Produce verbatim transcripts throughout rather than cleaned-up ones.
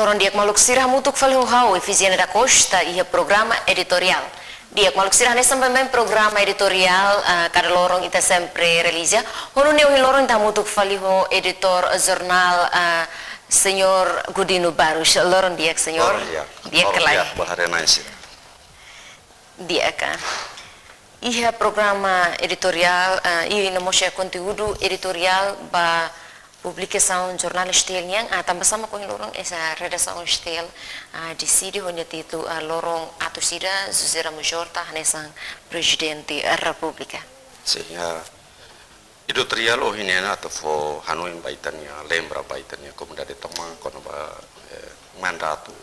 Loron di'ak maluk sira, hamutuk fali ho ha'u, Efisiana da Costa, iha programa editoriál. Di'ak maluk sira, hanesan baibain programa editoriál, ah, kada loron ita sempre realiza. Ho nune'e ohin loron ita hamutuk fali ho editór jornál, ah, Señór Godino Barros. Loron di'ak, Señór. Loron di'ak. Di'ak ka lae? Loron di'ak ba haree-na'in sira. Di'ak ka. Iha programa editoriál, ah, i no mós iha konteúdu editoriál ba publikasaun jornál STL nian, ah, tanba sá mak ohin loron ita redasaun STL, ah, deside ho nia títulu, ah, Loron Atus Ida, José Ramos Horta hanesan Prezidente Repúblika. Sin, ah, editoriál ohin ne'e atu fó hanoin ba ita-nia, lembra ba ita-nia komunidade tomak kona-ba, eh, mandatu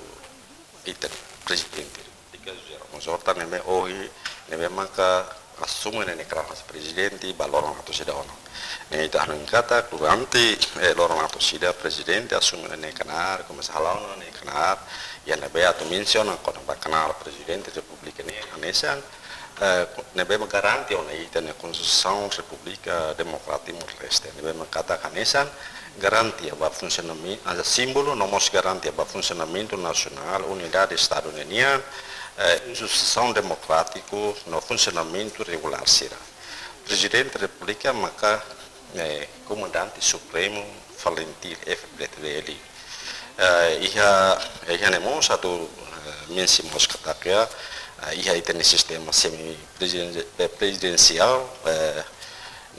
ita-nia Prezidente Repúblika José Ramos Horta ne'ebé ohin, ne'ebé maka asume nia knaar hanesan prezidente ba loron atus ida ona. Ne'e ita hanoin katak durante, eh, loron atus ida prezidente asume nia knaar, komesa hala'o ona nia knaar, iha ne'ebé atu mensiona kona-ba knaar Prezidente Repúblika ne'e hanesan, eh, ne'ebé mak garante ona ita-nia Konstituisaun Repúblika Demokrátika Timor-Leste, ne'ebé mak katak hanesan garantia ba funsionamentu, hanesan símbolu no mós garantia ba funsionamentu nasionál, unidade Estadu ninian, eh, instituisaun demokrátiku no funsionamentu regulár sira. Prezidente Repúblika maka, eh, Komandante Supremu FALINTIL, F-FDTL. Eh, iha, iha ne'e mós atu, eh, mensiona mós katak, eh, iha ita-nia sistema semi-preziden-, eh, prezidensiál, eh,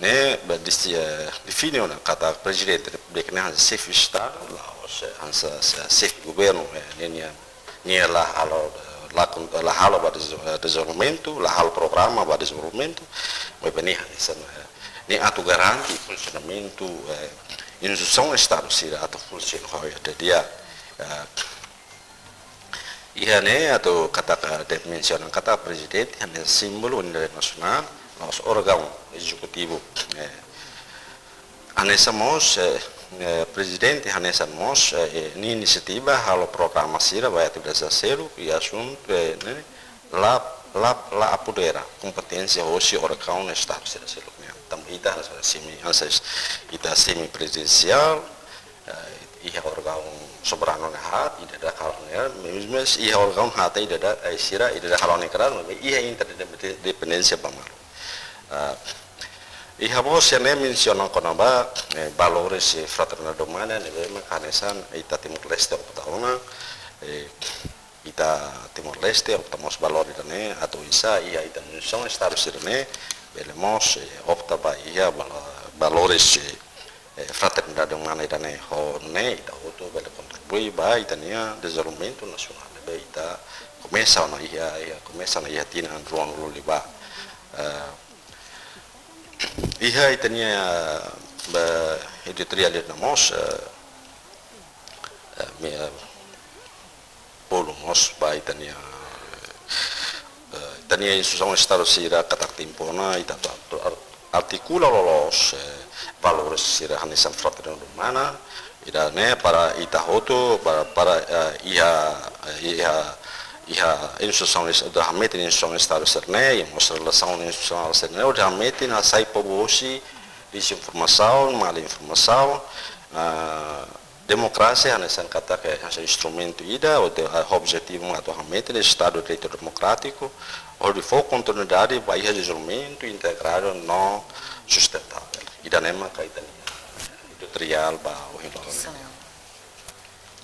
ne'e, ba, desi-, eh, define ona katak Prezidente Repúblika ne'e hanesan xefe Estadu, la'ós, eh, hanesan, hanesan xefe governu, eh, ne'e nia, nia la halo, eh, la kon-, la halo ba dez-, eh, dezenvolvimentu, la halo programa ba dezenvolvimentu, maibé ne'e hanesan, eh, ne'e atu garante funsionamentu, eh, instituisaun Estadu sira atu funsiona ho di'ak, eh, iha ne'e atu katak, eh, ita mensiona katak prezidente hanesan símbolu unidade nasionál, la'ós órgaun ezekutivu, eh, hanesan mós, eh, eh, prezidente hanesan mós, eh, eh, nia inisiativa halo programa sira ba atividade sira seluk, i asuntu, eh, ne'e la, la, la apodera kompeténsia hosi órgaun Estadu sira seluk nian. Tanba ita hanesan semi, hanesan ita semi-prezidensiál, eh, iha órgaun soberanu ne'e haat, ita ida halo ne'e, mezmu iha órgaun haat ita ida, eh, sira ita ida halo ne'e knaar, maibé iha interdependénsia ba malu. Ah, iha mós iha ne'e mensiona kona-ba, eh, valores, eh, fraternidade umana, ne'ebé mak hanesan ita Timor-Leste opta ona, eh, ita Timor-Leste opta mós valór ida-ne'e, atu oinsá iha ita instituisaun Estadu sira-ne'e bele mós, eh, opta ba iha vala-, valores, eh, eh, fraternidade umana ida-ne'e, ho ne'e ita hotu bele kontribui ba ita-nia dezenvolvimentu nasionál. Ne'ebé ita komesa ona iha, iha, komesa ona iha tinan ruanulu-resin-rua. Eh, iha ita-nia, eh, editoriál ida mós, eh, eh, mi, eh, bolu mós ba ita-nia, eh, ita-nia instituisaun Estadu sira katak tempu ona ita atu ar-, artikula loloos, eh, valores sira hanesan fraternidade umana, ida-ne'e para ita hotu, para, para, eh, iha, eh, iha, iha instituisaun es-, atu hametin instituisaun Estadu sira-ne'e, i mós relasaun institusionál sira-ne'e, atu hametin hasai povu hosi dezinformasaun, mal-informasaun, ah, demokrasia hanesan katak hanesan instrumentu ida, hodi, ah, objetivu mak atu hametin Estadu de Direitu Demokrátiku, hodi fó kontinuidade ba iha dezenvolvimentu integradu no sustentável. Ida-ne'e maka ita-nia editoriál ba ohin loron. So.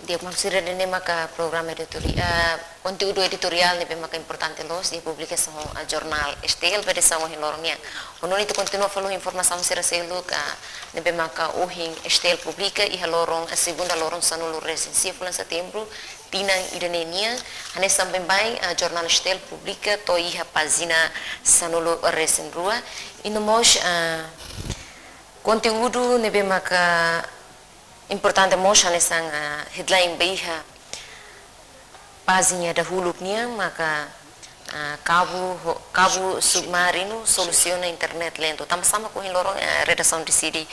Di'ak maluk sira, ida-ne'e maka programa editoriál, eh, konteúdu editoriál ne'ebé maka importante loos iha publikasaun, eh, jornál STL ba edisaun ohin loron nian. Ho nune'e ita kontinua fali ho informasaun sira seluk, eh, ne'ebé maka ohin STL publika iha loron, eh, segunda loron sanulu-resin-sia fulan Setembru, tinan ida-ne'e nian, hanesan baibain, eh, jornál STL publika to'o iha pájina sanulu-resin-rua. I no mós, eh, konteúdu ne'ebé maka importante mós hanesan, ah, headline ba iha pájina dahuluk nian maka, ah, kabu ho-, kabu submarinu solusiona internet lentu. Tanba sá mak ohin loron, eh, redasaun deside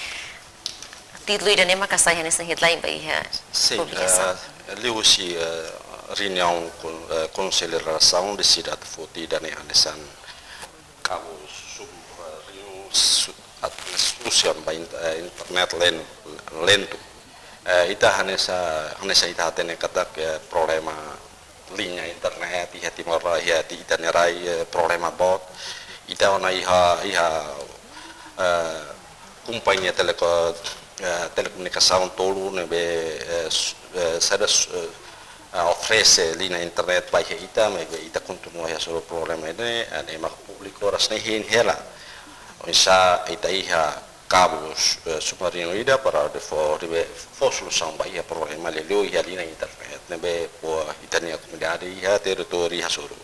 títulu ida-ne'e maka sai hanesan headline ba iha publikasaun. Sin, eh, liuhusi, eh, reuniaun kon-, eh, konsellu redasaun deside atu foti ida-ne'e hanesan kabu submarinu su-, at-, solusiona ba in-, eh, internet len-, lentu. Eh, ita hanesan, hanesan ita hatene katak, eh, problema liña internet iha Timor, iha ita-nia rai, eh, problema boot. Ita ona iha, iha, eh, kompañia teleko-, eh, telekomunikasaun tolu ne'ebé, eh, s-, eh, saida s-, eh, eh, oferese liña internet ba iha ita, maibé ita kontinua iha hasoru problema ne'e, eh, ne'e mak públiku oras ne'e hein hela. Oinsá ita iha kabu, eh, submarinu ida para hodi fó, ribe, fó solusaun ba iha problema liuliu iha liña internet ne'ebé ba ita-nia komunidade iha territóriu hasoru.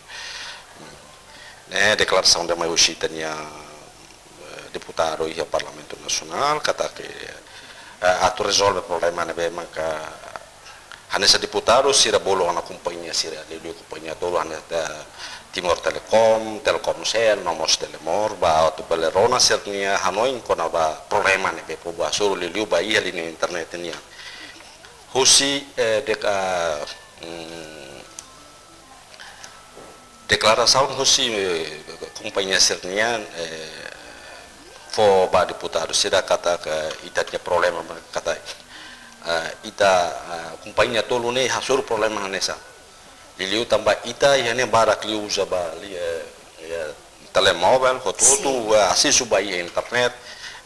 Ne'e deklarasaun ida mai husi ita-nia, eh, deputadu iha Parlamentu Nasionál, katak, eh, atu rezolve problema ne'ebé maka hanesan deputadu sira bolu ona kompañia sira, liuliu kompañia tolu hanesan, eh, Timor Telecom, Telkomcel, no mós Telemor, ba atu bele rona sira-nia hanoin kona-ba problema ne'ebé povu hasoru liuliu ba iha liña internet nian. Husi, eh, dek-, ah, mm, deklarasaun husi, eh, kompañia sira-nian, eh, fó ba deputadu sira katak ita-nia problema katak, eh, ita, eh, kompañia tolu ne'e hasoru problema hanesan. Liuliu tanba ita iha ne'e barak liu uza ba li-, eh, eh, telemovel, hotu-hotu, Sin. eh, asesu ba iha internet,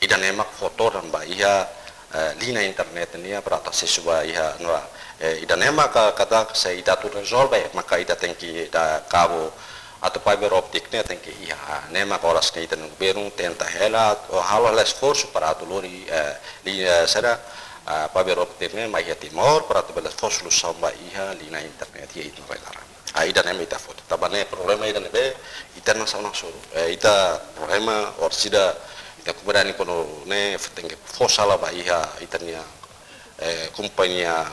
ida-ne'e mak fó todan ba iha, eh, liña internet nian para atu asesu ba iha, no, eh, ida-ne'e maka katak se ita atu rezolve, maka ita tenke ita kabu atu fiber optic ne'e tenke iha. Ne'e maka oras ne'e ita-nia governu tenta hela, atu halo hela esforsu para atu lori, eh, liña, eh, saida, eh, fiber optic ne'e mai iha Timor para atu bele fó solusaun ba iha liña internet iha ita-nia rai laran. Ah, ida-ne'e mak ita foti. Tanba ne'e problema ida ne'ebé ita nasaun hasoru. Eh, ita problema oras ida ita komunidade kono ne'e tenke fó sala ba iha ita-nia, eh, kompañia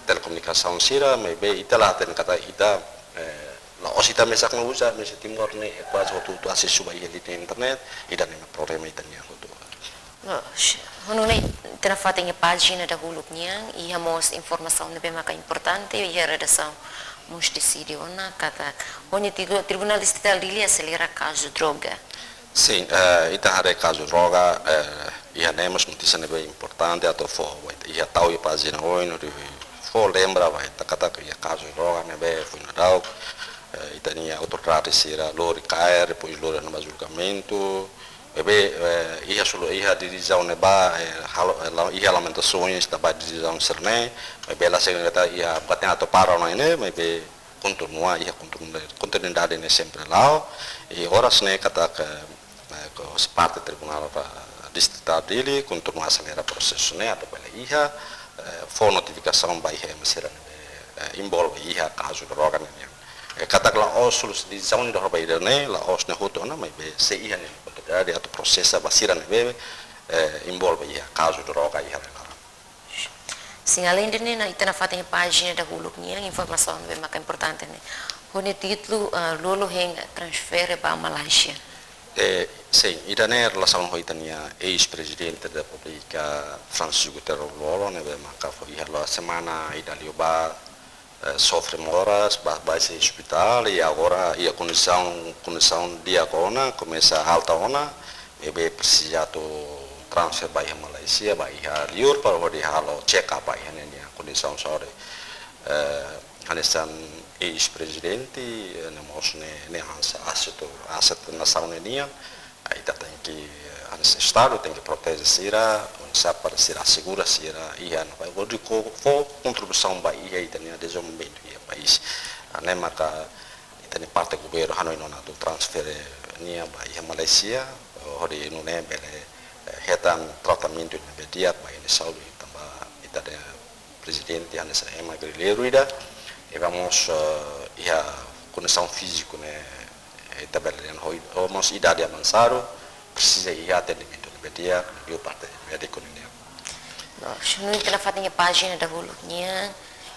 telekomunikasaun sira, maibé ita la hatene katak ita, eh, la'ós ita mesak mak uza, maibé Timor ne'e kuaze hotu-hotu asesu ba iha liña internet, ida-ne'e mak problema ita-nia hotu. Loos, ho nune'e ita nafatin iha pájina dahuluk nian, iha mós informasaun ne'ebé maka importante, iha redasaun mós deside ona katak, ho nia títulu Tribunál Distritál Dili aselera kazu droga. Sin, eh, ita haree kazu droga, eh, iha ne'e mós notísia ne'ebé importante atu fó, iha tau iha pájina oin, hodi fó lembra ba ita katak iha kazu droga ne'ebé foin daudauk, eh, ita-nia autoridade sira lori kaer, depois lori ona ba julgamentu, maibé, eh, iha sulu, iha desizaun ne'ebá, eh, halo, eh, la-, iha lamentasaun tanba desizaun sira-ne'e, maibé la signifika katak iha buat ne'e atu para ona ne'e, maibé kontinua, iha kontinua, kontinuidade ne'e sempre la'o, i oras ne'e katak, eh, eh, ko-, hosi parte Tribunál, eh, Distritál Dili, kontinua aselera prosesu ne'e, atu bele iha, eh, fó notifikasaun ba iha ema sira ne'ebé, eh, envolve iha kazu droga ne'e nian. Eh, katak la'ós solusaun desizaun ida horibainhira ne'e, la'ós ne'e hotu ona, maibé se iha ne'e oportunidade atu prosesa ba sira ne'ebé, eh, envolve iha kazu droga iha rai laran. Sin, aleinde ne'e, ita nafatin iha pájina dahuluk nian, informasaun ne'ebé maka importante ne'e. Ho nia títulu, eh, Lú-Olo hein transfere ba Malázia. Eh, sin, ida-ne'e relasaun ho ita-nia eis-Prezidente da Repúblika Francisco Guterres Lú-Olo, ne'ebé maka foin iha loron semana ida liubá, eh, sofre moras, ba, ba iha ospitál, i agora iha kondisaun, kondisaun di'ak ona, komesa alta ona, maibé presiza atu transfere ba iha Malázia, ba iha liur, para hodi halo check up ba iha ninia kondisaun saúde. Eh, hanesan eis-prezidente, eh, ne'e mós ne'e, ne'e hanesan asetu, asetu nasaun ne'e nian, ah, ita tenke, eh, hanesan Estadu tenke proteje sira, oinsá para sira asegura sira iha ne'ebá, hodi ko-, fó kontribuisaun ba iha ita-nia dezenvolvimentu iha país. Ah, ne'e maka ita-nia parte governu hanoin ona atu transfere nia ba iha Malázia, hodi nune'e bele, eh, hetan tratamentu ne'ebé di'ak ba nia saúde, tanba ita-nia prezidente hanesan ema gerrilleiru ida, i vamos, eh, iha kondisaun fíziku ne'e, eh, ita bele dehan ho, ho mós idade avansadu, presiza iha atendimentu ne'ebé di'ak, liu parte médiku nian. Loos, nune'e ita nafatin iha pájina dahuluk nian,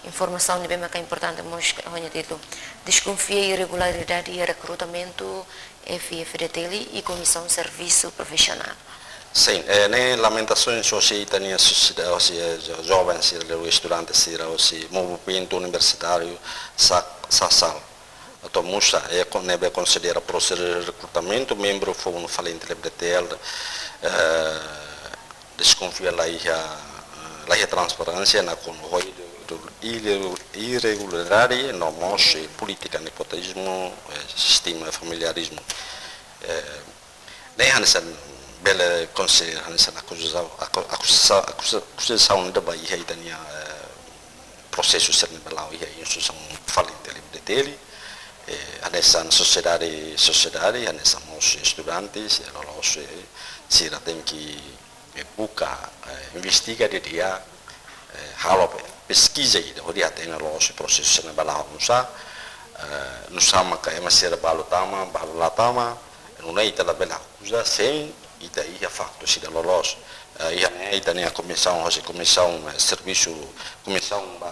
informasaun ne'ebé maka importante mós ho nia títulu: Deskonfia irregularidade iha rekrutamentu F-FDTL i Komisaun Servisu Profisionál. Sin, eh, ne'e lamentasaun hosi ita-nia sosiedade, hosi, eh, jo-, joven sira, estudante sira, hosi movimentu universitáriu, sa-, sasal. Atu musa, eh, kon-, ne'ebé konsidera prosesu de rekrutamentu membru foun falente F-FDTL, eh, deskonfia la iha, eh, la iha transparénsia, nakonu ho irre-, irre-, irregularidade, no mós, eh, polítika nepotizmu, eh, sistema familiarizmu. Eh, ne'e hanesan bele konsidera hanesan akuza-, aku-, akuza-, akuza-, akuzasaun ida ba iha ita-nia, eh, prosesu sira ne'ebé la'o iha instituisaun falin T L B D T L, eh, hanesan sosiedade, sosiedade, hanesan mós estudantes, eh, loloos, eh, sira tenke, eh, buka, eh, investiga didi'ak, eh, halo pe-, peskiza ida hodi hatene loloos prosesu sira ne'ebé la'o nusá, eh, nusá maka ema sira balu tama, balu la tama, nune'e ita labele akuza sein ita iha faktu sira loloos. Eh, iha ne'e ita-nia komisaun, hosi komisaun, eh, servisu, komisaun ba,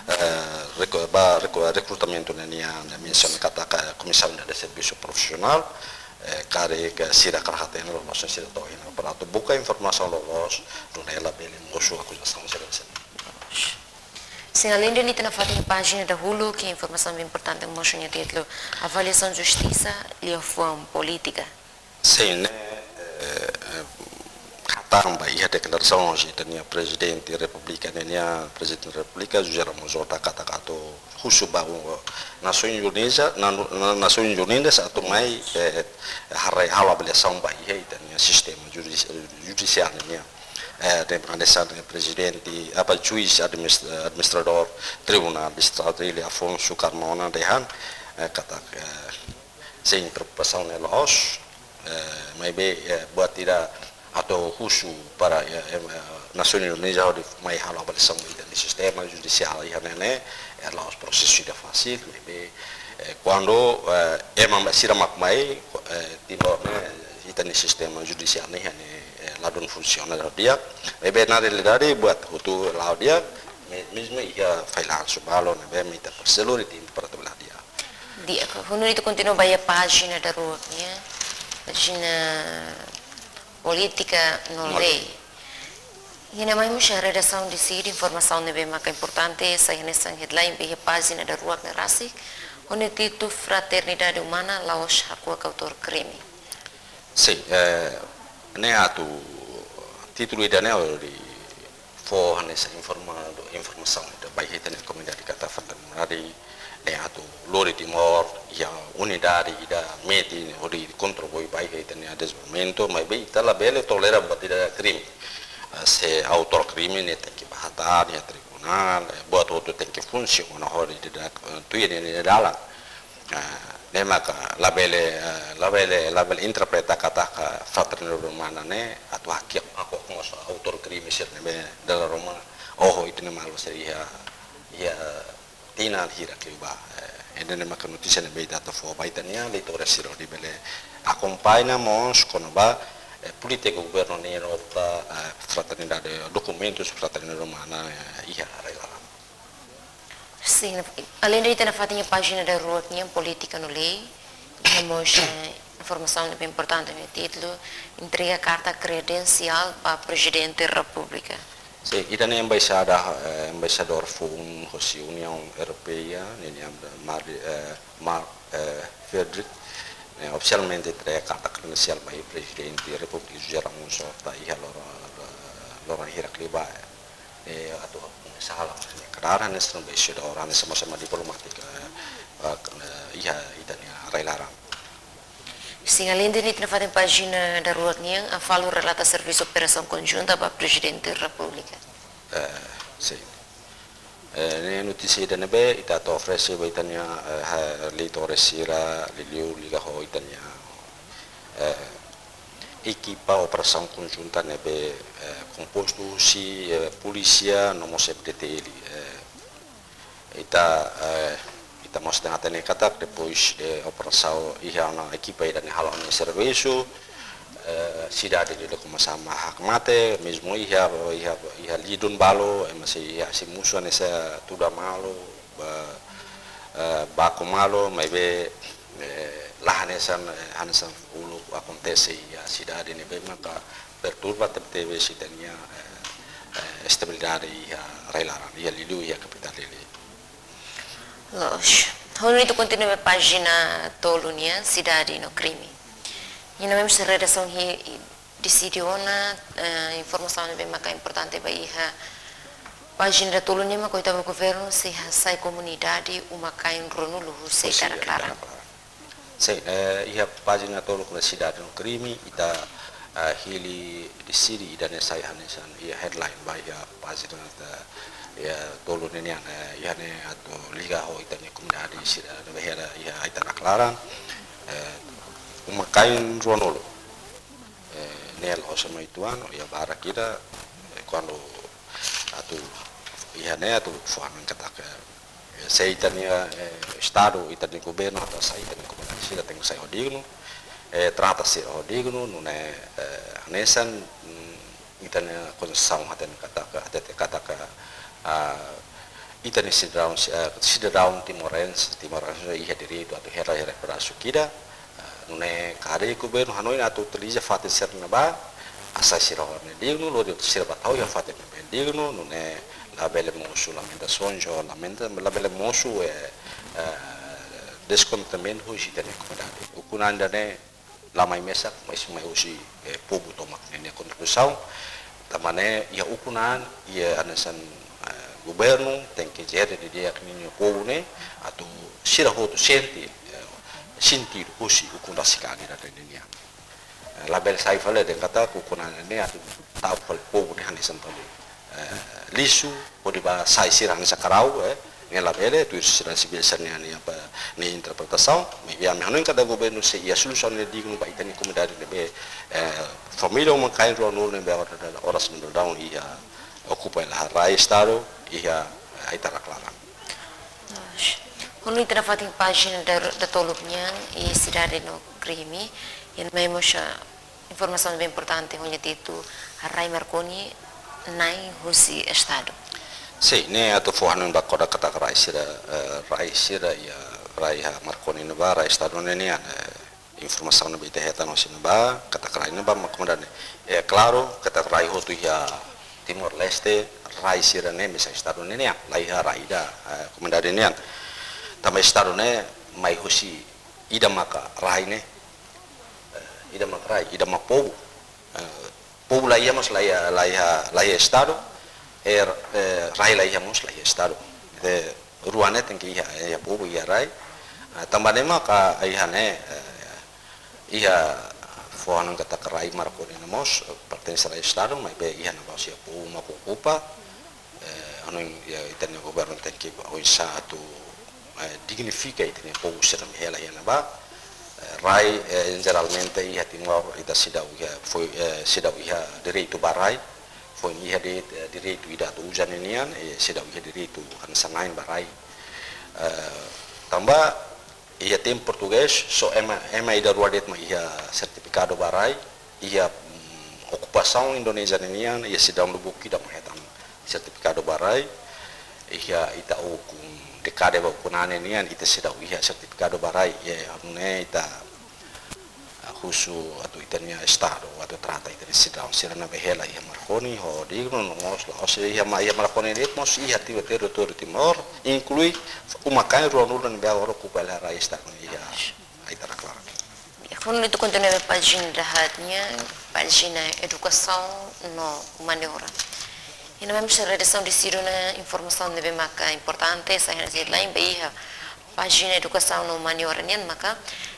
eh, reku-, ba reku-, rekrutamentu ne'e nia, nia mensiona katak komisaun de servisu profisionál, eh, karik sira hakarak hatene loloos sira to'o iha ne'ebá para atu buka informasaun loloos, nune'e labele mosu akuzasaun sira hanesan ne'e. Sin, aleinde ne'e ita nafatin pájina dahuluk, iha informasaun bem importante mós ho nia títulu: Avaliasaun Justisa, Liafuan Polítika. Sin, ne'e, eh, eh, hatán ba iha deklarasaun hosi ita-nia Prezidente Repúblika, ne'e nia Prezidente Repúblika, José Ramos Horta, katak atu husu ba, uh, Nasoins Unidas, na, na, Nasoins Unidas atu mai, eh, haree halo avaliasaun ba iha ita-nia sistema judis-, judisiál ne'e nia. Eh, de hanesan prezidente, apa, juís adminis-, administradór Tribunál Distritu Dili, Afonso Carmona dehan, eh, katak, eh, sin, preokupasaun ne'e loos, eh, maibé, eh, buat ida atu husu para, eh, em, eh, Nasoins Unidas hodi mai halo avaliasaun ita-nia sistema judisiál iha ne'e ne'e, eh, la'ós prosesu ida fasil, maibé, eh, kuandu, eh, ema sira mak mai, eh, Timor ne'e, ita-nia sistema judisiál ne'e iha ne'e, eh, ladún funsiona di'ak, maibé na realidade buat hotu la'o di'ak, me-, mezmu iha fallansu balu ne'ebé ita presiza lori tempu para atu la'o di'ak. Di'ak, ho nune'e ita kontinua ba iha pájina daruak nian, pájina Polítika no Lei. Lei. Iha ne'e mai mós redasaun deside informasaun ne'ebé maka importante, sai hanesan headline ba iha pájina daruak ne'e rasik, ho nia títulu Fraternidade Umana la'ós hakuak autór krime. Sin, eh, ne'e atu títulu ida-ne'e hodi fó hanesan informa-, informasaun ida ba iha ita-nia komunidade katak fraternidade ne'e atu lori Timor iha unidade ida metin hodi kontribui ba iha ita-nia dezenvolvimentu, maibé ita labele tolera buat ida krime. Eh, se autór krime ne'e tenke bá hatán iha tribunál, eh, buat hotu tenke funsiona hodi ida, eh, tuir nia dalan. Ah, ne'e maka labele, eh, labele, labele interpreta katak Fraternidade Umana ne'e atu hakiak, hakiak mós autór krime sira ne'ebé dala ruma oho ita-nia maluk sira iha, iha tinan hirak liubá. Eh, ida-ne'e maka notísia ne'ebé ita atu fó ba ita-nia leitores sira hodi bele akompaña mós kona-ba, eh, polítika governu ne'e adota, eh, fraternidade, dokumentus Fraternidade Umana, eh, iha rai-laran. Sin, aleinde ita nafatin iha pájina daruak nian Polítika no Lei, iha mós, eh, informasaun ne'ebé importante ho nia títulu: Entrega karta kredensiál ba Prezidente Repúblika. Sin, ida-ne'e embaixada, eh, embaixadór foun hosi Uniaun Europeia, ne'e nia Mar-, eh, Mark, eh, Frederick, ne'e ofisialmente entrega karta kredensiál ba iha Prezidente Repúblika José Ramos Horta iha loron, loron hirak liubá. Eh, atu sala, ne'e, kadar hanesan embaixadór, hanesan mós ema diplomátika, eh, eh, iha ita-nia rai-laran. Sin, aleinde ne'e ita nafatin pájina daruak nian, AFALU relata servisu operasaun konjunta ba Prezidente Repúblika. Eh, sin. Eh, ne'e notísia ida ne'ebé ita atu oferese ba ita-nia, eh, ha-, leitores sira, liuliu liga ho ita-nia, eh, ekipa operasaun konjunta ne'ebé, eh, kompostu husi, eh, polísia no mós F-FDTL, eh, ita, eh, ita mós tenke hatene katak depois de operasaun iha ona ekipa ida ne'e halo ona servisu, eh, sidade Dili komesa mak hakmatek, mezmu iha, iha, iha lidun balu, eh, masih iha si musu hanesan tuda malu, ba, eh, baku malu, maibé, eh, la hanesan, eh, hanesan uluk akontese iha sidade ne'ebé maka perturba tebetebes ita-nia, eh, eh, estabilidade iha rai-laran, iha liuliu iha kapitál Dili. Loos. Ho nune'e ita kontinua ba pájina tolu nian, Sidade no Krime. Iha ne'e mós redasaun hi-, Deside ona, eh, informasaun ne'ebé maka importante ba iha pájina datoluk nian maka oitavu governu sei hasai komunidade uma-kain ruanulu husi Aitarak Laran. Sin, eh, iha pájina datoluk ba sidade no krime, ita, eh, hili deside ida-ne'e sai hanesan iha headline ba iha pájina ta, iha tolu ne'e nian, eh, iha ne'e atu liga ho ita-nia komunidade sira ne'ebé hela iha Aitarak Laran, eh, uma-kain ruanulu. Eh, ne'e la'ós ema uitoan, iha barak ida, eh, kuandu atu iha ne'e atu fó hanoin katak, eh, se ita-nia, eh, Estadu, ita-nia governu, atu hasai ita-nia komunidade sira tenke sai ho dignu, eh, trata sira ho dignu, nune'e, eh, hanesan, mm, ita-nia konstituisaun hateten katak, hateten katak, ah, ita-nia sidadaun, eh, sidadaun timorense, timorense iha direitu atu hela iha pedasu ida, ah, nune'e karik governu hanoin atu utiliza fatin sira ne'ebá, hasai sira ho nia dignu, lori sira ba tau iha fatin ne'ebé dignu, nune'e labele mosu lamentasaun, jo lamenta, labele mosu, eh, eh, deskontentamentu husi ita-nia komunidade. Ukun an ida-ne'e la mai mesak, mas mai husi, eh, povu tomak ninia kontribuisaun. Tanba ne'e iha ukun an, iha hanesan, eh, governu tenke jere didi'ak ninia povu ne'e, atu sira hotu sente, eh, sentidu husi ukun rasik an ida-ne'e nian. Eh, labele sai fali dehan katak ukun an ne'e atu tau fali povu ne'e hanesan fali, eh, lixu, hodi ba sai sira hanesan karau, eh, ne'e labele, tuir sosiedade sivíl sira-nia, nia apa, nia interpretasaun, maibé ami hanoin katak governu sei iha solusaun ne'ebé dignu ba ita-nia komunidade ne'ebé, eh, família uma-kain ruanulu ne'ebé oras, oras ne'e daudaun iha okupa hela rai Estadu, iha, eh, Aitarak Laran. Honu ita nafatin pájina da, datoluk nian, iha sidade no krime, iha ne'e mós, ah, informasaun ne'ebé importante ho nia títulu Rai Marconi na'in husi Estadu. Sin, ne'e atu fó hanoin ba koda katak rai sira, eh, rai sira iha rai iha Marconi ne'ebá, rai Estadu ne'e nian, eh, informasaun ne'ebé ita hetan hosi ne'ebá, katak rai ne'ebá mak komunidade ne'e. Eh, klaru, katak rai hotu iha Timor-Leste, rai sira-ne'e mesak Estadu ne'e nian, la iha rai ida, eh, komunidade nian. Tanba Estadu ne'e mai husi ida maka rai ne'e, eh, ida maka rai, ida maka povu. Eh, povu la iha mós la iha, la iha, la iha Estadu, eh, eh, rai la iha mós la iha Estadu. Entaun, rua ne'e tenke iha, iha povu, iha rai. Ah, tanba ne'e maka iha ne'e, eh, iha fó hanoin katak rai Marconi ne'e mós, eh, pertense rai Estadu, maibé iha ne'ebá husi povu mak okupa, eh, hanoin, eh, ita-nia governu tenke ba oinsá atu, eh, dignifika ita-nia povu sira ne'ebé hela iha ne'ebá. Eh, rai, eh, jeralmente iha Timor ita seidauk iha foin, eh, seidauk iha direitu ba rai, foin iha de, eh, direitu ida atu uza ninian, eh, seidauk iha direitu hanesan na'in ba rai. Eh, tanba iha tempu portugés, só ema, ema ida rua de'it mak iha sertifikadu ba rai, iha, mm, okupasaun Indonézia ninian, iha sidadaun lubuk ida mak hetan sertifikadu ba rai, iha ita ukun dékada ba ukun an nian, ita seidauk iha sertifikadu ba rai, iha ne'e ita, ah, husu atu ita-nia Estadu, atu trata ita-nia sidadaun sira ne'ebé hela iha Marconi ho dignu, no mós la'ós iha ma-, iha Marconi de'it mós iha Timor, territóriu Timor, inklui uma-kain ruanulu ne'ebé agora okupa hela rai Estadu iha Aitarak Laran. Honu ita kontinua ba pájina dahaat nian, pájina edukasaun no humaniora. Iha ne'e mós redasaun deside ona informasaun ne'ebé maka importante, sai hanesan headline ba iha pájina edukasaun no humaniora nian maka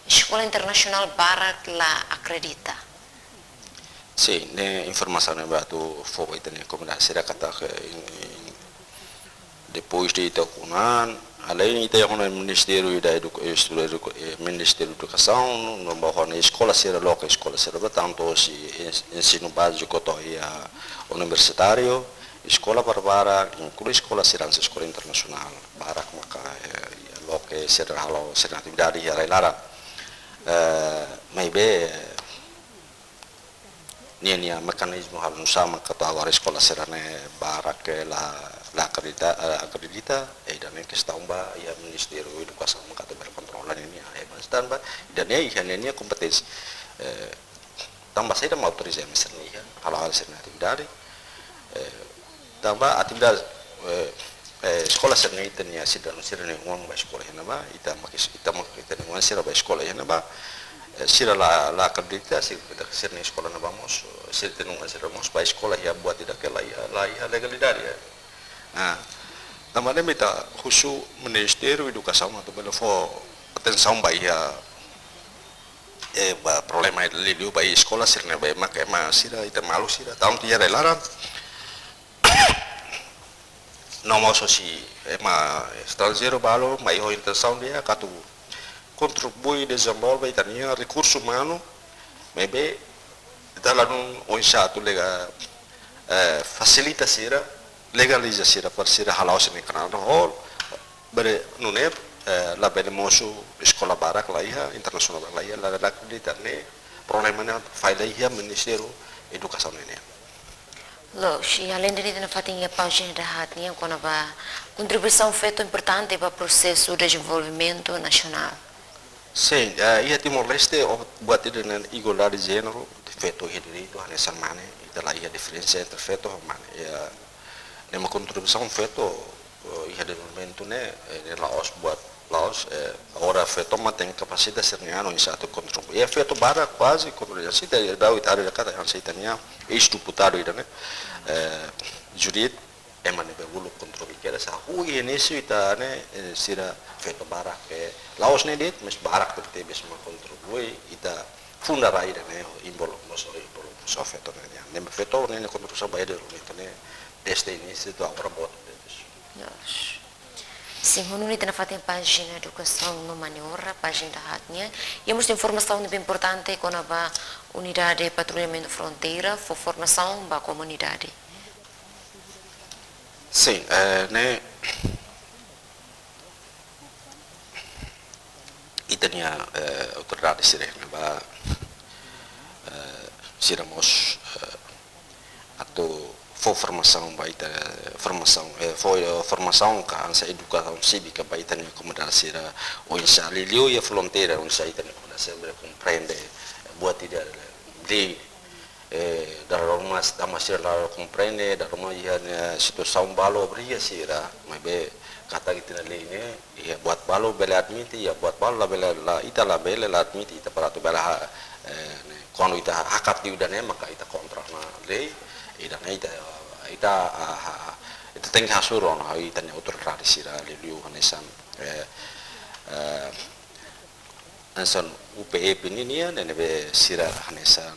Eskola Internasionál barak la akredita. Sin, ne'e informasaun ne'ebé atu fó ba ita-nia komunidade sira katak, eh, in, in, depois de ita ukun an, além ita iha ona Ministériu da Edu-, Estudu Edu-, eh, Ministériu Edukasaun, no, no ba ona eskola sira loke, eskola sira ba tantu husi ens-, ensinu báziku to'o iha universitáriu, eskola barbarak, inklui eskola sira hanesan eskola internasionál, barak maka, eh, loke sira halo sira-nia atividade iha rai laran. Eh, maibé, eh, ninia mekanizmu halo nusá maka to'o agora eskola sira-ne'e barak ke la, la akredita, eh, akredita, eh, ida-ne'e kestaun ba iha Ministériu Edukasaun maka atu bele kontrola ninia, eh, mas tanba ida-ne'e iha ninia kompeténsia. Eh, tanba saida mak autoriza ema sira-ne'e iha, halo halo sira-nia atividade, eh, tanba atividade, eh, eh, eskola sira-ne'e ita-nia sidadaun sira-ne'e oan ba eskola iha ne'ebá, ita mak, ita mak ita-nia oan sira ba eskola iha ne'ebá. eh, sira la, la akredita, sira, sira-nia eskola ne'ebá mós, sira tenke sira mós bá eskola iha buat ida ke la iha, la iha legalidade, eh. Ah, tanba ne'e mak ita husu Ministériu Edukasaun atu bele fó atensaun ba iha, eh, ba problema liuliu ba eskola sira-ne'e, ba ema, ema sira, ita maluk sira, tantu iha rai laran. No mós hosi ema estranjeiru balu, mai ho intensaun di'ak atu kontribui dezenvolve ita-nia rekursu umanu, maibé ita la hatene oinsá atu lega, eh, fasilita sira, legaliza sira, para sira hala'o sira-nia knaar no halo, bele nune'e, eh, labele mosu eskola barak la iha, internasionál barak la iha, la, la, la, ita-nia problema ne'e falla iha Ministériu Edukasaun nian. Loos, i alende ne'e ita nafatin iha pájina dahaat nian kona-ba kontribuisaun feto importante ba prosesu dezenvolvimentu nasionál. Sin, eh, iha Timor-Leste, o, buat ida ne'e igualdade de jéneru, feto iha direitu hanesan mane, ita la iha diferensa entre feto ho mane. Iha, ne'e mak kontribuisaun feto, eh, iha dezenvolvimentu ne'e, eh, ne'e la'ós buat, la'ós, eh, agora feto mak tenke kapasita sira-nia an oinsá atu kontribui. Iha feto barak kuaze kontribui. Sita, eh, dau ita haree katak hanesan ita-nia eis-deputadu ida-ne'e, eh, Judith, ema ne'ebé uluk kontribui kedas, hahú iha inísiu ita-nia, eh, sira feto barak, eh, la'ós ne'e de'it, mas barak tebetebes mak kontribui, ita funda rai ida-ne'e, envolve mós, envolve mós feto ne'e nian. Ne'e feto ne'e, ne'e kontribuisaun ba ida-ne'e, ita-nia desde inísiu to'o agora boot tebes. Loos. Sin, ho nune'e ita nafatin pájina edukasaun no maniora, pájina dahaat nian. Iha mós informasaun ne'ebé importante kona-ba unidade patrullamentu fronteira fó formasaun ba komunidade. Sin, eh, ne'e ita-nia, eh, autoridade sira-ne'ebá, eh, sira mós, eh, atu fó formasaun ba ita, formasaun, eh, fó, eh, formasaun ka hanesan edukasaun sívika ba ita-nia komunidade sira, oinsá liuliu iha fronteira, oinsá ita-nia komunidade sira bele komprende buat ida lei, eh, dala ruma, tanba sira la komprende, dala ruma iha ne'e situasaun balu obriga sira, maibé katak ita-nia lei ne'e, iha buat balu bele admite, iha buat balu labele, la, ita labele, la admite, ita para atu bele ha, eh, ne'e, kuandu ita hakat liu ida-ne'e, maka ita kontra ona lei, ida-ne'e ita, ita, ah, ha, ita tenke hasoru ona ita-nia autoridade sira liuliu hanesan, eh, eh, hanesan U P F nian, ne'ebé sira hanesan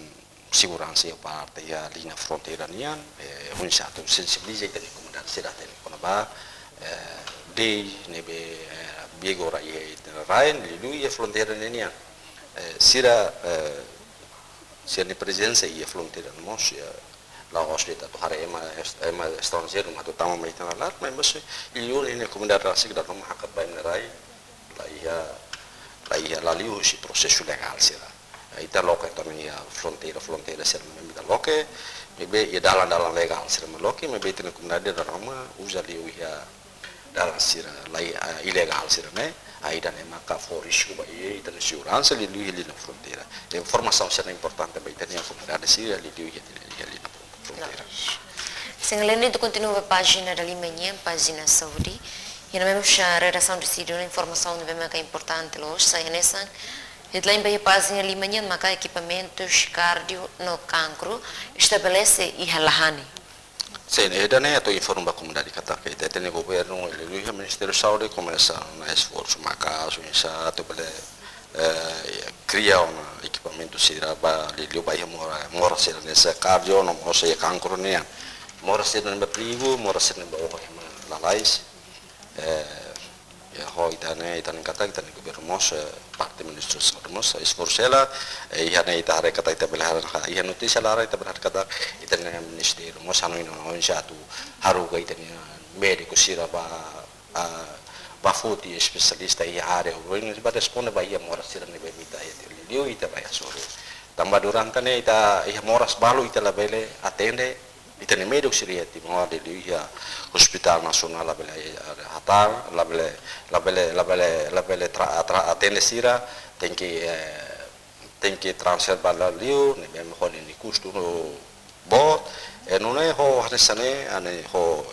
seguransa iha parte iha liña fronteira nian, eh, oinsá atu sensibiliza ita-nia komunidade sira hatene kona-ba, eh, lei ne'ebé, eh, vigora iha ita-nia rain, liuliu iha fronteira nian. Eh, sira, eh, sira-nia prezensa iha fronteira mós, eh, la'ós de'it atu haree ema est-, ema estranjeiru mak atu tama mai ita-nia laran, maibé mós liuliu ita-nia komunidade rasik dala ruma hakat ba ita-nia rai, la iha, la iha, la liuhusi prosesu legál sira. Ita loke to'o iha fronteira, fronteira sira ne'ebé ita loke, maibé iha dalan-dalan legál sira mak loke, maibé ita-nia komunidade dala ruma uza liu iha dalan sira la iha, ah, ilegál sira ne'e, ah, ida-ne'e maka fó risku ba iha ita-nia seguransa liuliu iha liña fronteira. Informasaun sira importante ba ita-nia komunidade sira liuliu iha, iha liña fronteira. Sin, alende ita kontinua ba pájina dalima nian, pájina saúde. Iha ne'ebé mós redasaun deside ona informasaun ne'ebé maka importante loos, sai hanesan headline ba iha pájina lima nian maka ekipamentus kardio no kankru estabelese iha Lahane. Sin, ida-ne'e atu informa ba komunidade katak ita hatene governu liuliu iha Ministériu Saúde komesa ona esforsu maka'as oinsá atu bele, eh, kria ona ekipamentu sira ba liuliu ba iha mora-, moras sira hanesan kardio no mós iha kankru nian. Moras sira ne'ebé perigu, moras sira ne'ebé oho ema lalais. Eh, iha ho ita-nia, ita-nia katak ita-nia governu mós, eh, parte Ministériu Saúde mós esforsu hela, eh, iha ne'e ita haree katak ita bele haree, iha notísia laran ita bele haree katak ita-nia ministériu mós hanoin ona oinsá atu haruka ita-nia médiku sira ba, ah, ba foti espesialista iha área, ba responde ba iha moras sira ne'ebé ita iha liuliu ita bá hasoru. Tanba durante ne'e ita iha moras balu ita labele atende, ita-nia médiku sira iha Timor liuliu iha Hospital Nasionál labele, eh, hatán, labele, labele, labele, labele tra-, tra-, atende sira, tenke, eh, tenke transfer ba liu, ne'ebé mak ho ninia kustu boot, eh, nune'e ho hanesan ne'e, ane ho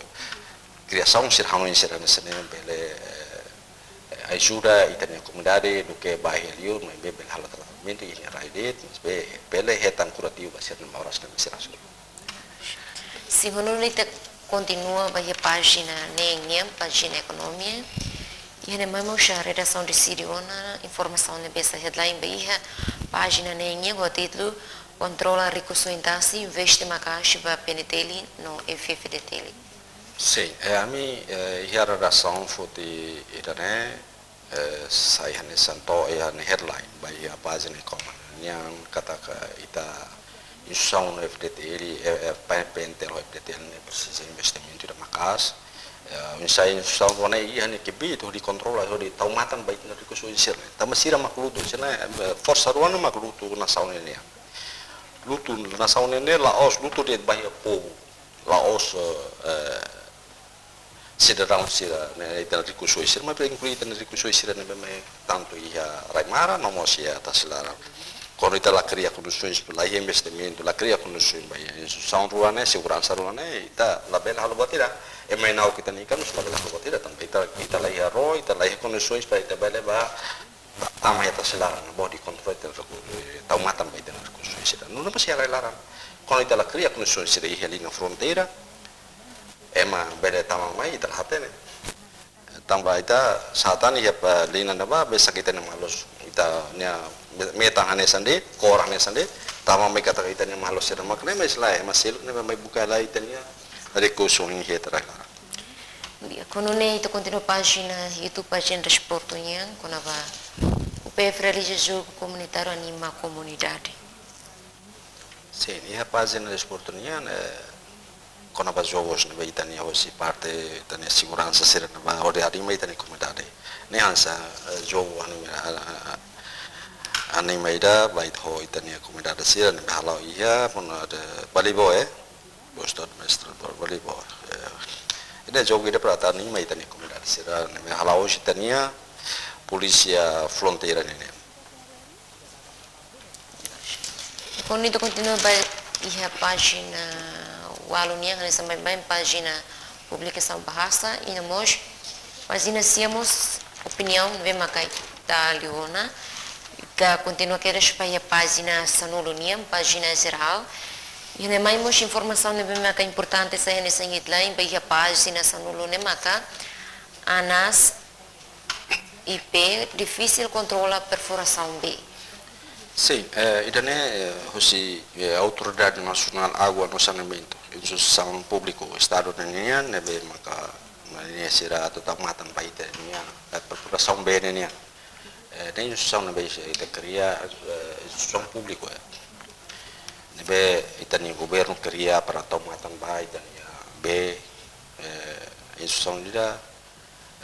kriasaun sira hanoin sira hanesan ne'e bele, eh, ajuda ita-nia komunidade duké ba iha liur, maibé bele halo tratamentu Momentu iha rai de'it, maibé bele hetan kurativu ba sira-nia moras ne'ebé sira hasoru. Sin, ho nune'e ita kontinua ba iha pájina neen nian, pájina ekonomia. Iha ne'e mai mós redasaun deside ona informasaun ne'ebé sai headline ba iha pájina neen nian ho títulu: Kontrola rikusoin tasi, investe maka'as ba P N T L no F F D T L. Sin, eh, ami, eh, iha redasaun foti ida-ne'e, eh, sai hanesan to'o iha ne'e headline ba iha pájina ekonomia nian katak ita instituisaun F D T L, eh, eh, P N T L ho F D T L ne'e presiza investimentu ida maka'as. Eh, oinsá instituisaun rua ne'e iha nia kbiit hodi kontrola, hodi tau matan ba ita-nia rikusoin sira-ne'e. Tanba sira mak lutu, sira-ne'e, eh, forsa rua ne'e mak lutu nasaun ne'e nian. Lutu nasaun ne'e nian la'ós lutu de'it ba iha povu, la'ós, eh, sidadaun sira-ne'e, ita-nia rikusoin sira, maibé inklui ita-nia rikusoin sira ne'ebé mai tantu iha rai-maran no mós iha tasi laran. Kuandu ita la kria kondisoens, la iha investimentu, la kria kondisoens ba iha instituisaun rua ne'e, seguransa rua ne'e, ita labele halo buat ida. Ema enau ita-nia ikan, ita labele halo buat ida, tanba ita, ita la iha ró, ita la iha kondisoens para ita bele bá tama iha tasi laran, bá hodi kontrola ita-nia reku-, eh, tau matan ba ita-nia rikusoin sira. Nune'e mós iha rai-laran. Kuandu ita la kria kondisoens sira iha liña fronteira, ema bele tama mai, ita la hatene. Tanba ita sá tan iha ba liña ne'ebá, be sak ita-nia malus, ita-nia me-, metan hanesan de'it, kór hanesan de'it, tama mai katak ita-nia malus sira mak ne'e, maibé lae, ema seluk ne'ebé mai buka lai ita-nia rikusoin iha rai-laran. Di'ak, ho nune'e ita kontinua pájina YouTube, pájina desportu nian, kona-ba U P F realiza jogu komunitáriu anima komunidade. Sin, iha pájina desportu nian, eh, kona-ba jogus ne'ebé ita-nia hosi parte, ita-nia seguransa sira-ne'e bá hodi anima ita-nia komunidade. Ne'e hanesan, eh, jogu anima, eh, anima ida ba ita ho ita-nia komunidade sira ne'ebé hala'o iha, pun ada voleibol, eh. Boston Master Ball, voleibol. Eh, ida jogu ida para atu anima ita-nia komunidade sira ne'ebé hala'o hosi ita-nia Polísia Fronteira ne'e nian. Ho nune'e ita kontinua ba iha pájina ualu nian, hanesan baibain pájina publikasaun bahasa, i no mós pájina sia mós opiniaun ne'ebé maka ita liu ona. Ita kontinua kedas ba iha pájina sanulu nian, pájina jerál. Iha ne'e mai mós informasaun ne'ebé maka importante sai hanesan headline ba iha pájina sanulu ne'e maka Anas I P difisil kontrola perfurasaun bee. Sin, eh, ida-ne'e, eh, hosi, eh, Autoridade Nasionál Água no Saneamentu, instituisaun públiku Estadu ne'e nian, ne'ebé maka, ne'e sira atu tau matan ba ita-nia, eh, perfurasaun bee ne'e nian. Eh, ne'e instituisaun ne'ebé ita kria, eh, instituisaun públiku, eh. Ne'ebé ita-nia governu kria para tau matan ba ita-nia bee, eh, instituisaun ida,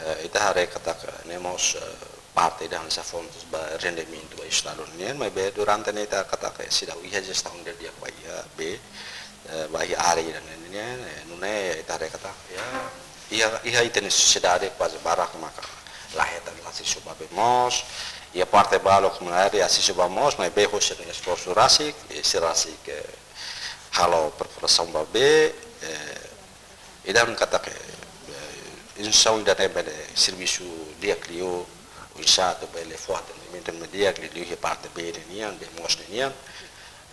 eh, ita haree katak ne'e mós, eh, parte ida hanesan fontes ba rendimentu ba Estadu nian, maibé durante ne'e ita katak seidauk iha jestaun di'ak ba iha bee, eh, ba iha área ida-ne'e nian, eh, nune'e ita haree katak, ya, iha, iha ita-nia sosiedade kuaze barak maka la hetan asesu ba bee mós, iha parte balu komunidade asesu ba mós, maibé hosi nia esforsu rasik, eh, sira rasik, eh, halo perfurasaun ba bee, eh, ida-ne'e katak, eh, instituisaun ida-ne'e bele servisu di'ak liu, oinsá atu bele fó atendimentu ne'ebé di'ak liu, liu iha parte bee ne'e nian, bee moos ne'e nian.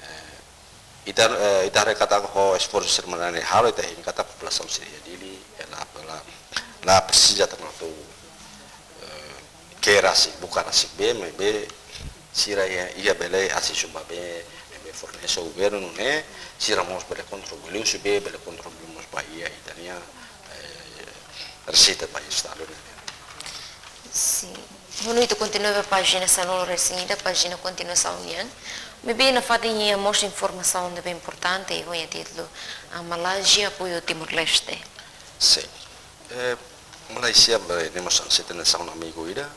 Eh, ita, eh, ita haree katak ho esforsu sira mak ne'e halo, ita hein katak populasaun sira iha Dili, eh, la, la, la presiza tan atu, eh, ke'e rasik, buka rasik bee, maibé sira iha, iha bele asesu ba bee ne'ebé fornese governu ne'e, sira mós bele kontribui, liuhusi bee bele kontribui mós ba iha ita-nia, eh, reseita ba Estadu ne'e. Sin. Ho nune'e ita kontinua ba pájina sanulu-resin-ida, pájina kontinuasaun nian. Maibé nafatin iha mós informasaun ne'ebé importante, ho nia títulu, ah, Malázia apoia Timor-Leste. Sin. Eh, Malázia, eh, ne'e mós hanesan ita-nia nasaun amigu ida,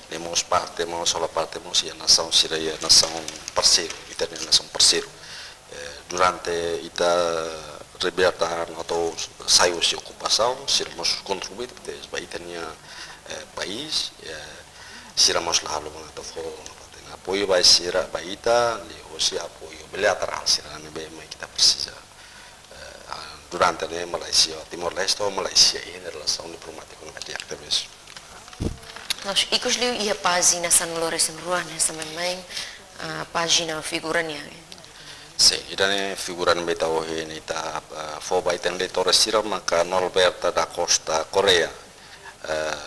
ne'e mós parte, mós hola parte mós iha nasaun sira, iha nasaun parseiru, ita-nia nasaun parseiru. Eh, durante ita liberta no atu sai husi okupasaun, sira mós kontribui tebes ba ita-nia, eh, país, eh, sira mós la haluha atu fó, no atu apoiu ba sira, ba ita, liuhusi apoiu bilaterál sira ne'ebé mak ita presiza. Eh, ah, durante ne'e Malázia, Timor-Leste ho Malázia iha relasaun diplomátiku ne'ebé di'ak tebes. Nos, ikus liu iha pájina sanulu-resin-rua ne'e, hanesan baibain, ah, pájina figura nian. Sin, ida-ne'e figura ne'ebé ita ohin ita, ah, fó ba ita-nia leitór sira maka Norberta da Costa Correia. Eh,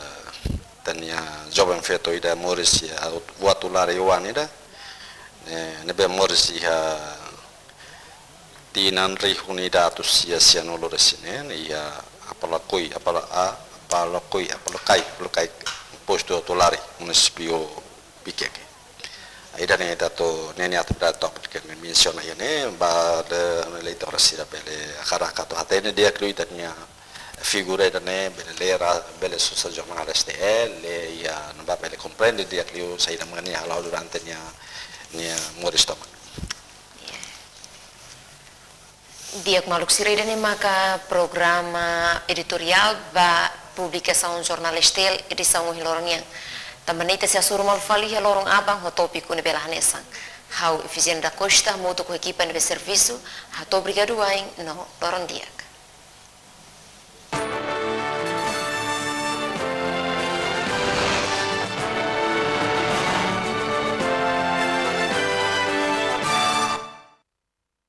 ita-nia joven feto ida moris iha Voatulari oan ida. Eh, ne'ebé moris iha tinan rihun ida atus sia sianulu-resin-neen, iha Apalakui, Apala-, a-, Apalakui, Apalakai, Apalakai, postu Voatulari, munisípiu Viqueque. Ida-ne'e ita atu, ne'e nia atividade tópiku ke ne'e mensiona iha ne'e, ba le-, leitór sira bele hakarak atu hatene di'ak liu ita-nia figura ida-ne'e, bele lee, bele sosa jornál S T L, lee iha ne'ebá bele komprende di'ak liu saida mak nia hala'o durante nia, nia moris tomak. Di'ak maluk sira, ida-ne'e maka programa editoriál ba publikasaun jornál S T L edisaun ohin loron nian. Tanba ne'e ita sei hasoru malu fali iha loron aban ho tópiku ne'ebé la hanesan. Ha'u Efigénia da Costa, hamutuk ho ekipa ne'ebé servisu, hato'o obrigadu wa'in no loron di'ak.